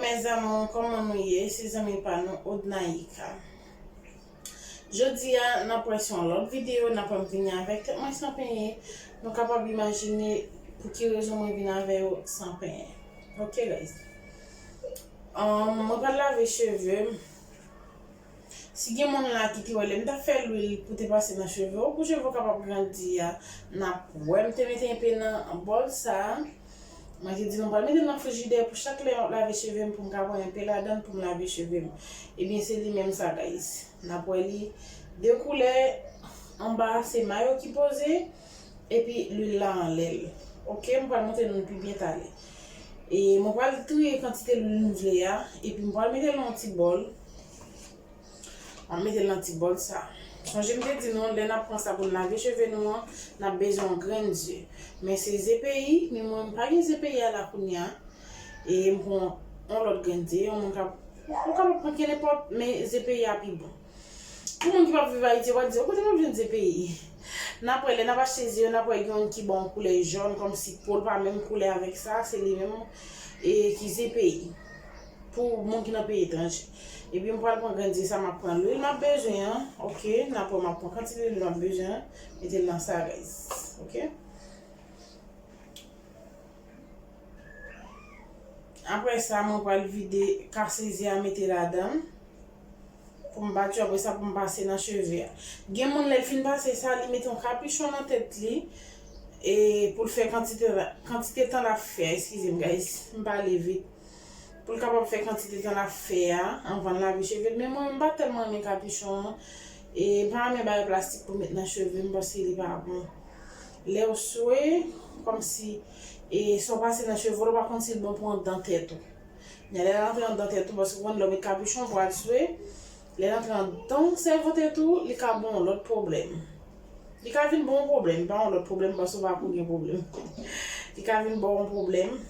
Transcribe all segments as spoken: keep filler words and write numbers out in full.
Mes amours, kòman nou ye? Se zanmi pa nou, Odnaïka. Jodi a, n ap wè sou yon lòt videyo, n ap wè m vini avèk tèt mwen san penyen. Nou kapab imajine pou ki rezon mwen vin avè yo san penyen. Ok, guys. Um, mwen pral lave cheve m. Si gen moun la ki te wè lè m t ap fè lwil pou te pase nan cheve w, pou cheve w kapab grandi a, n ap wè m te mete enpe nan bòl sa a. Mwen te di nou pral mete l nan frijidè pou chak lè m ap lave cheve m, pou m ka pran enpe ladan l pou m lave cheve m. Ebyen, se li menm sa, guys. N ap wè li de koulè, anba a se mayo ki poze, epi lwil la anlè l. Ok, m pral montre nou pi byen talè. E mwen pral triye kantite lwil m vle a, epi m pral mete l nan yon ti bòl. M ap mete l nan ti bòl sa. Sonje m te di nou, lè n ap pran sa pou n lave cheve nou an, n ap bezwen yon grenn ze. Men se ze peyi, men mwen m pa gen ze peyi a la kounye a. E m pran yon lòt grenn ze, yon moun ka, ou kapab pran kenenpòt, men ze peyi a pi bon. Pou moun ki p ap viv Ayiti, w ap di, "O, kote m ap jwenn ze peyi?" N ap wè, lè n ap achte ze yo, n ap wè gen youn ki ba w yon koulè jòn, kòmsi po l pa menm koulè avèk sa, se li menm, e, ki ze peyi. Pou moun ki nan peyi etranje. Epi m pral pran grenn ze sa, m ap pran lwil m ap bezwen an. Ok, n ap wè m ap pran kantite lwil m ap bezwen an, mete l nan sa, guys. Ok. Apre sa, mwen pral vide, kase ze a, mete ladan l. Pou m bat yo, apre sa, pou m pase nan cheve a. Gen moun, lè l fin pase sa, li mete yon kapichon nan tèt li, e pou l fè kantite, kantite tan l ap fè a, eskize m, guys, m pale vit. Pou l kapab fè kantite tan l ap fè a, anvan l lave cheve l. Men mwen, m pa tèlman renmen kapichon an. E m pa renmen bagay plastik pou met nan cheve m, paske li pa bon. Lè w swe, kòmsi, e sa w pase nan cheve w, ou pa konn si l bon pou anndan tèt ou. Men lè l antre anndan tèt ou, paske ou konn lè w met kapichon, ou pral swe. Lè l antre anndan sèvo tèt ou, li ka ba w yon lòt pwoblèm. Li ka vin ba w yon pwoblèm, pa yon lòt pwoblèm, paske ou pa ko gen pwoblèm. Li ka vin ba w yon pwoblèm.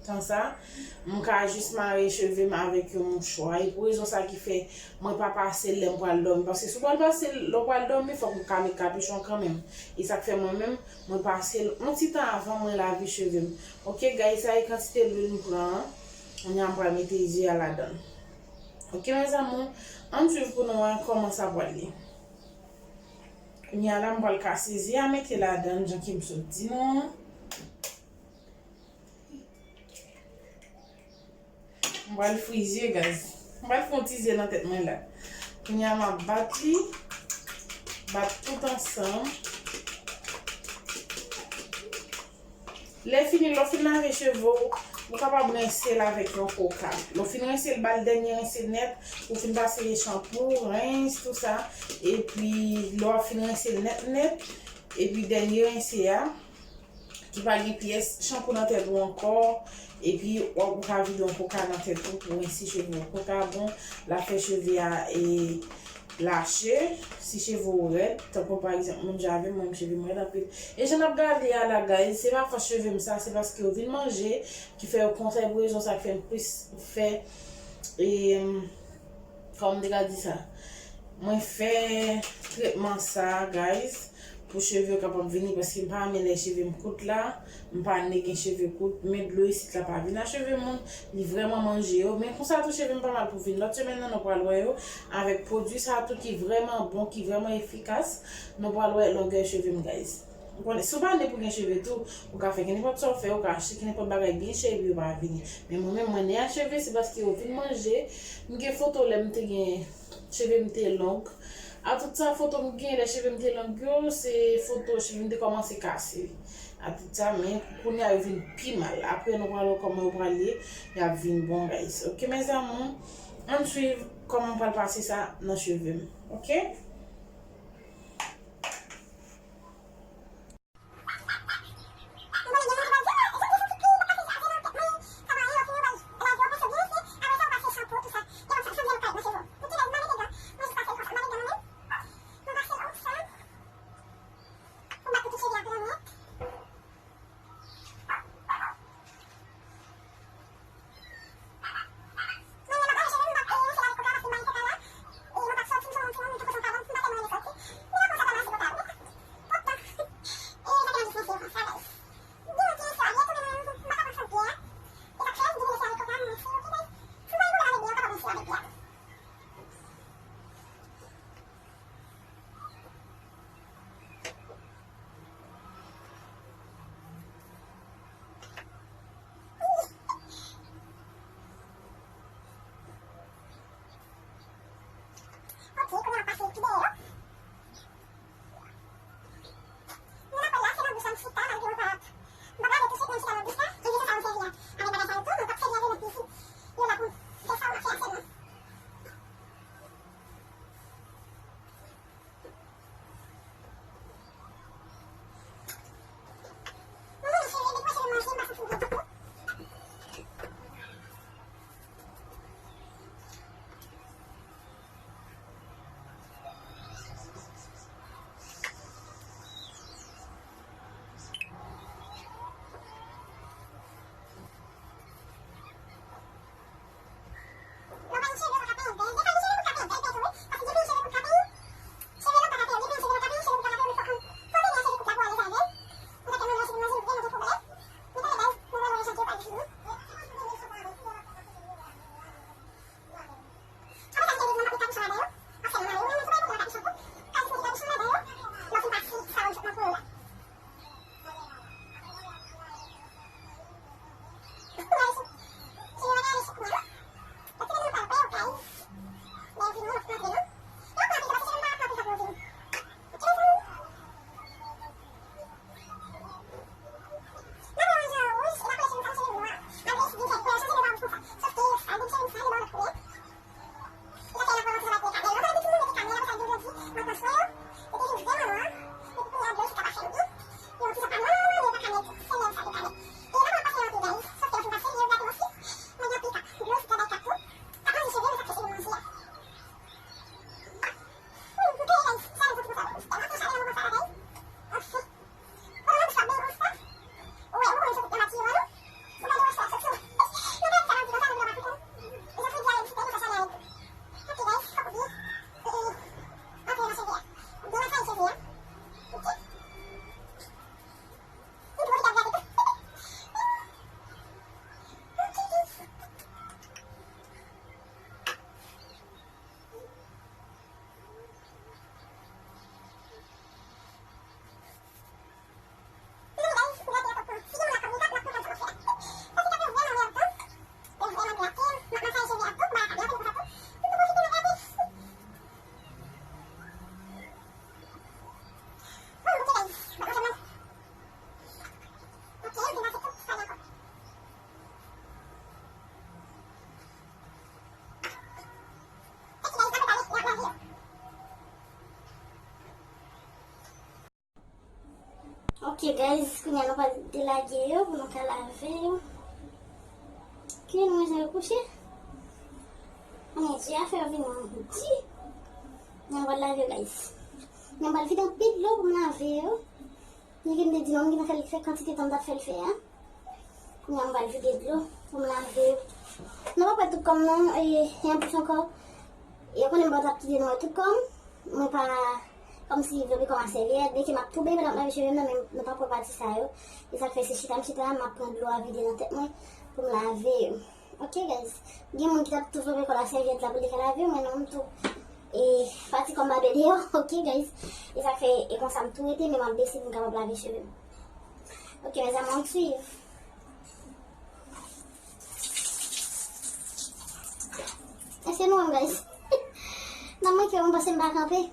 Tan sa, m ka jis mare cheve m avèk yon mouchwa. E pou rezon sa ki fè mwen pa pase l lè m pral dòmi. Paske si w pral pase l lè w pral dòmi, fòk ou ka met kapichon kanmenm. E sa k fè mwen menm, mwen pase l yon ti tan avan mwen lave cheve m. Ok, guys, sa e kantite lwil m pran an. Kounye a m pral mete ze a ladan l. Ok, mes amours, ann swiv pou nou wè kòman sa pral ye. Kounye a la, m pral kase ze a, mete ladan l, jan ke m sot di nou an. M pral fri ze, guys. M pral fè yon ti ze nan tèt mwen la. Kounye a, m ap bat li. Bat tout ansanm. Lè fini, lè w fin lave cheve w, ou kapab rense l avèk yon koka. Lè w fin rense l, ba l dènye rense nèt, ou fin pase chanpou, rens, tou sa. Epi, lè w ap fin rense l nèt, nèt, epi dènye rense a, ki pa gen pyès chanpou nan tèt ou ankò, epi w ap, ou ka vide yon koka nan tèt ou pou rense cheve w. Koka bon, l ap fè cheve a, e, lache, si cheve w rèd, tankou pa egzanp, moun jan avè m, mwen, cheve m rèd anpil. E jan n ap gade a la, guys, se pa fòs cheve m sa, se paske yo vin manje, ki fè yo konsa, e pou rezon sa k fè m plis fè, e, kòman m te ka di sa? Mwen fè tretman sa, guys, pou cheve yo kapab vini, paske m pa renmen lè cheve m kout la, m pa renmen gen cheve kout, men dlo isit la pa vin a cheve moun, li vrèman manje yo. Men konsa tou cheve m pa mal pou vin lòt semèn nan, nou pral wè yo, avèk pwodui sa tou ki vrèman bon, ki vrèman efikas, nou pral wè longè cheve m, guys. Ou konnen, si w pa ne pou gen cheve tou, ou ka fè kenenpòt sa w fè, ou ka achte kenenpòt bagay byen chè epi yo pa vini. Men mwen menm, mwen ne a cheve, se paske yo vin manje. M gen foto lè m te gen cheve m te long. A tout sa foto m gen lè cheve m te long yo, se foto cheve m te kòmanse kase. A tout sa, men kounye a yo vin pi mal. Apre nou pral wè kòman yo pral ye, y ap vin bon, guys. Ok, mes amours, ann swiv kòman m pral pase sa nan cheve m. Ok? Ok, guys, kounye a nou pral delage yo pou nou ka lave yo. Ok, nou jan yo kouche. Kounye a, di a fè yo vin di. Kounye a nou pral lave yo, guys. Kounye a nou pral vide anpil dlo pou m lave yo. Jan ke m te di nou, m gentan fè l fè kantite tan m t ap fè l fè a. Kounye a m pral vide dlo pou m lave yo. Nou pa pral tout kò m non, e, e anplis ankò, e, ou konnen m pa t ap kite nou wè tout kò m. Mwen pa, kòmsi vle kòm a sèvyèt, byenke m ap tou benyen pandan m ap lave cheve m nan, men nou pa pran pati sa yo. E sa k fè se chita m chita a, m ap pran dlo a vide nan tèt mwen pou m lave yo. Ok, guys. Gen moun ki t ap tou vle kòl a sèvyèt la pou li ka lave, men non, m tou, e, pati kò m pa byen deyò. Ok, guys. E sa k fè, e konsa m tou rete, men m ap bese pou m kapab lave cheve m. Ok, mezanmi, ann swiv. Èske nou wè m, guys? Nan mwen ke m panse m pa kanpe.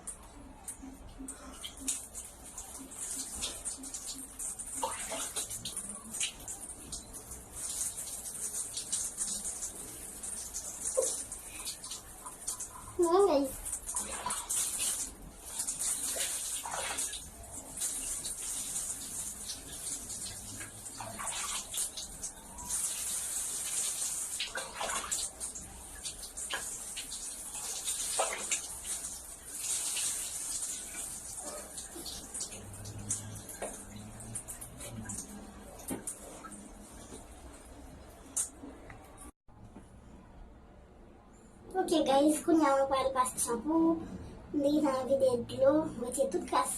Ok, guys, kounye a mwen pral pase chanpou. M te gentan vide dlo, retire tout kras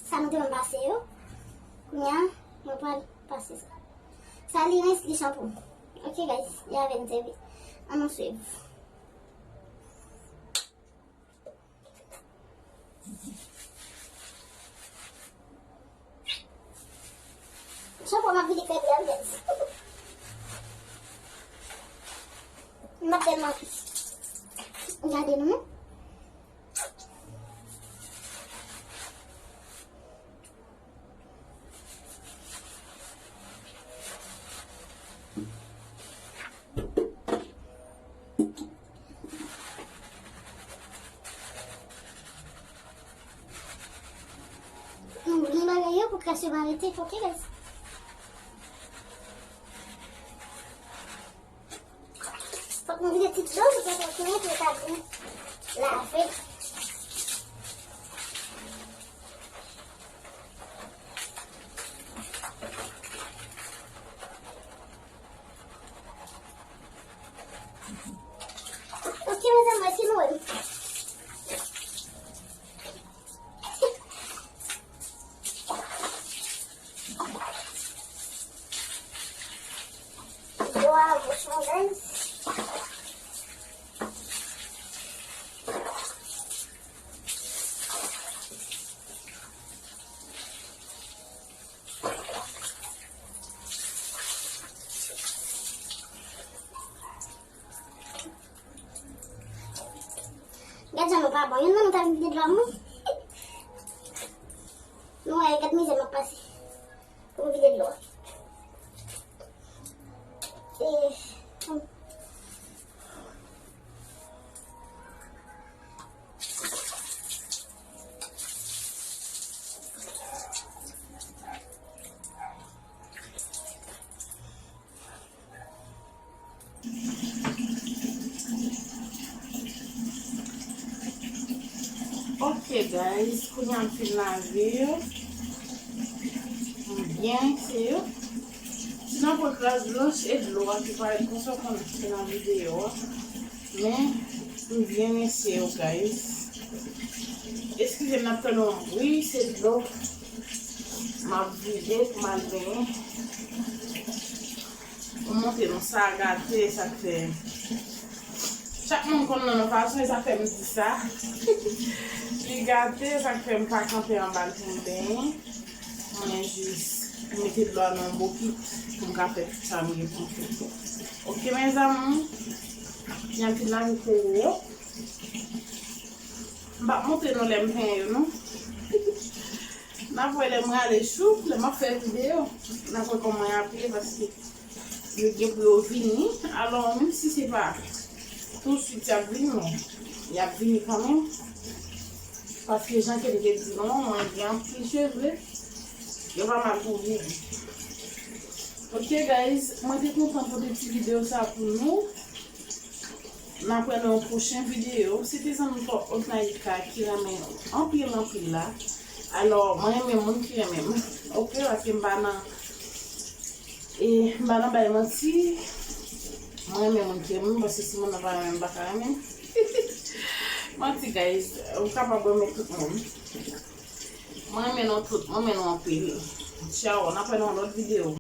sa nou te konn pase yo. Kounye a, mwen pral pase sa. Sa li rens, li chanpou. Ok, guys, li avè n sèvi. Ann nou swiv. Chanpou m ap vide krèd la, guys. M ap tèlman gade nou. Nou byen bagay yo pou kras yo pa rete, ok, guys? Fòk nou vide ti dlo pou kras yo fini, pou yo ka byen lave. Ok, mezanmi, èske nou wè m? Dlo a wouj, guys. Gad jan nou pa bon. Youn nan nou ta vin vide dlo a mwen. Nou wè, gad mizè m ap pase pou m vide dlo a. E, hmm. Ok, guys, kounye a m fin lave yo. M byen rense yo. Sinon, pou kras blanch e dlo a ki parèt konsa, w konn fè nan videyo a. Men, m byen rense yo, guys. Eskize m, n ap tande yon bri, se dlo. M ap vide pou m al benyen. Pou montre nou sa gate, sa k fè. Chak moun konn nan yon fason, e sa k fè m di sa. Li gate, sa k fè m pa kanpe anba l pou m benyen. Mwen jis mete dlo a nan yon bokit pou m ka fè tout sa m gen pou m fè. Ok, mezanmi, jan m fin lave cheve yo. M p ap montre nou lè m penyen yo, non. N ap wè lè m rale chou, lè m ap fè videyo. N ap wè kòman y ap ye, paske yo gen pou yo vini. Alò, menm si se pa tousuit y ap vini, men y ap vini kanmenm. Paske jan ke m te di nou, mwen gen anpil cheve. Yo pa mal pou ou. Ok guys, mwen te kontan pote ti videyo sa pou nou. N ap wè nan yon pwochen videyo. Se te zanmi Fort Onaïka ki renmen anpil anpil la. Alò, mwen renmen moun ki renmen m. Ok, paske m pa nan, e, m pa nan bay manti. Mwen renmen moun ki renmen m, paske si moun nan pa renmen m, m pa ka renmen. Manti, guys. Ou kapab renmen tout moun. Mwen renmen nou tout, mwen renmen nou anpil. Tchao, n ap wè nan yon lòt videyo.